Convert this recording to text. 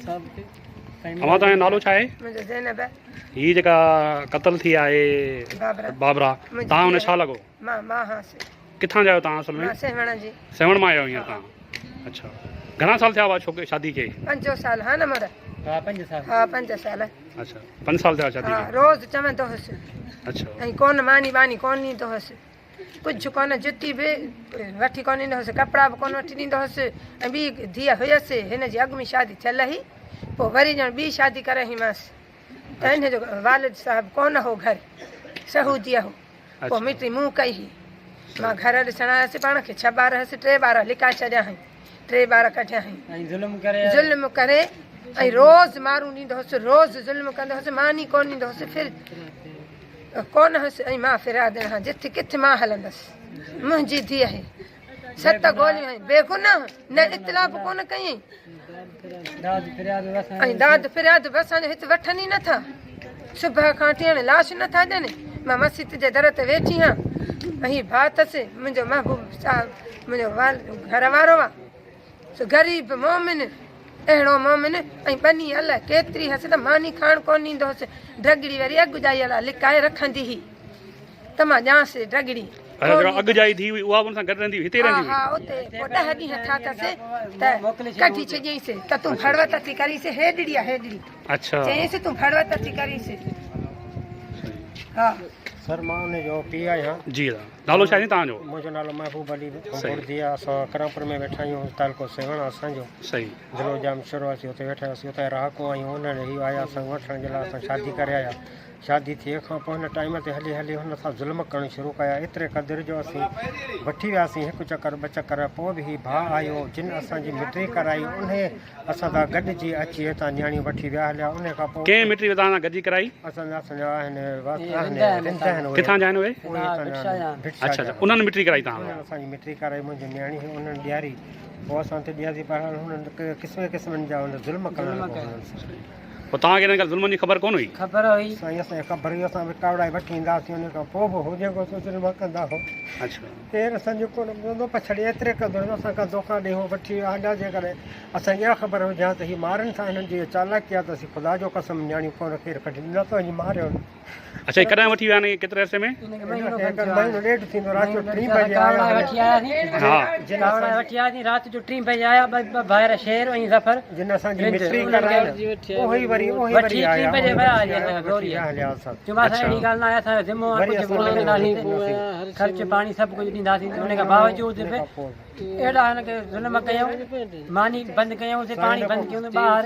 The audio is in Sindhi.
اوهان توهان جو نالو ڇا آهي؟ منهنجو زينب. هي جيڪا قتل ٿي آهي بابرا بابرا توهان ان ڇا لڳو؟ مان مان هانس. ڪٿان جا آهيو توهان اصل ۾؟ مان سيوهڻ جي. سيوهڻ مان آيا آهيو هينئر توهان. اڇا گهڻا سال ٿيا هئا ڇوڪري شادي کي؟ پنجو سال ها نه مڙ؟ ها پنج سال. ها پنج سال. اڇا پنج سال ٿيا شادي کي. ها روز چوندو هوس. اڇا. ۽ ڪون ماني ٻاني ڪون ڏيندو هوس. ڪجهه ڪونه جتي به وٺي ڪونه ڏيندو هوس، ڪپڙا به ڪونه وٺي ڏيندو هوس ۽ ٻي ڌيء هيس، هن جي اڳ ۾ شادي ٿيل هئي، پوء وري ڄڻ ٻي شادي ڪرائي هئيمانس ته هن جو والد صاحب ڪونه هو گهر، سعوديء هو، پوء مٽي مون ڪئي هئي. مان گهر ڏسڻ آيس، پاڻ کي ڇهه ٻار هيس، ٽي ٻار لڪائي ڇڏيا هئائين، ٽي ٻار ڪڍيا هئائين. ظلم ڪري ۽ روز مارون ڏيندو هوس، روز ظلم ڪندو هوس، ماني ڪونه ڏيندو هوس، ڦر. ڪونه هيس ۽ مان فريادڻ هان جٿ ڪٿ مان هلندس منهنجي ڌيء هي ست گوليون هنيون بيگناهه نه اطلاع به ڪونه ڪيائين ۽ داد فرياد به اسان جو هت وٺن ئي نٿا صبح کان وٺي هاڻي لاش نٿا ڏين مان مسيت جي در تي ويٺي هان ۽ هي ڀاء اٿس منهنجو محبوب صاحب منهنجو گهر وارو آ سو غريب مومن اهڙو مومن ۽ ٻني الئه ڪيتري هيس ته ماني کائڻ ڪونه ڏيندو هوس. ڊڳڙي وري اڳ ڄائي لاء لڪائي رکندي هئي ته مان ڄانس ڊڳڙي. اڇا جيڪا اڳ ڄائي ڌيء هئي اها به ان سان گڏ رهندي هئي هتي ئي رهندي ها هئي؟ ها اتي پوء ڏهه ڏينهن ٿيا اٿس ته ڪڍي ڇڏيائينس ته تون ڦڙوت ٿي ڪرينس هيڏڙي آ هيڏڙي. اڇا. چيائينس تون ڦڙوت ٿي ڪرينس. ها. سر مان ان جو پيء آهيان. جي ادا. نالو ڇا آهي توهان جو؟ منهنجو نالو محبوب علي بڙدي آهي. اسان ڪرمپور ۾ ويٺا آهيون تعلقو سيوهڻ اسان جو صحيح ضلعو ڄامشورو اسين اتي ويٺا آهيون اسين اتان جا رهاڪو آهيون انهن هي آيا اسان کي وٺڻ جي لاء اسان شادي ڪري آيا شادي ٿئي کان پوء هن ٽائيم تي هلي هلي هن سان ظلم ڪرڻ شروع ڪيا ايتري قدر جو اسين وٺي وياسين هڪ چڪر ٻه چڪر پوء به هي ڀاء آيو جن اسان جي مٽي ڪرائي انهي اسان سان گڏجي اچي هتان نياڻيون وٺي ويا هليا انهي کان پوء ڪنهن مٽي توهان سان گڏجي ڪرائي؟ اسان جا اسان جا آهن آهن رند آهن اهي ڪٿان جا آهن اهي؟ اهي هتان جا آهن ڀٽ شاهه اڇا جا اڇا انهن مٽي ڪرائي توهان انهن سان؟ اسان جي مٽي ڪرائي منهنجي نياڻي هئي انهن ڏياري پوء اسان اتي ڏياري پر هاڻ هنن قسمين قسمن جا هن ظلم ڪرڻ لڳو هنن سان. پوء توهان کي انهن ڳالهه ظلمن جي خبر ڪونه هئي؟ خبر هئي. سائين اسان کي خبر هئي اسان به ڪاوڙائي وٺي ايندا هئاسين ان کان پوء به هو جيڪو سو ظلم ڪندا هو. اڇا. ڪير اسان جو ڪونه ٻڌندو پڇڙي ايتري قدر جو اسان کان دوکا ڏئي هو وٺي ويا هليا جيڪڏهن اسان کي اها خبر هجي ها ته هي مارن ٿا هنن جي اها چالاڪي آهي ته اسين خدا جو قسم نياڻيون ڪونه کير ڪڍي ڏيندا ته وڃي ماريو. اڇا هي ڪڏهن وٺي ويا آهن ڪيتري عرصي ۾؟ هن کي هڪ مهينو ڏيڍ ٿيندو رات جو ٽين بجي آيا ها. وٺي آياسين رات جو ٽين بجي آيا ٻه ڀائر شير ۽ ظفر جن اسان جي مٽي ڪرائي اهي ئي وري اهي وري آيا وٺي ٽين بجي ويا هلي اسان کي گوري چيومانس اهڙي ڳالهه ناهي اسان جو ذمو آهي ڪجهه به ڪونه ڏينداسين خرچ پاڻي سڀ ڪجهه ڏينداسين ان کان باوجود به اهڙا هن کي ظلم ڪيائون ماني بند ڪيائون پاڻي بند ڪيائون ٻاهر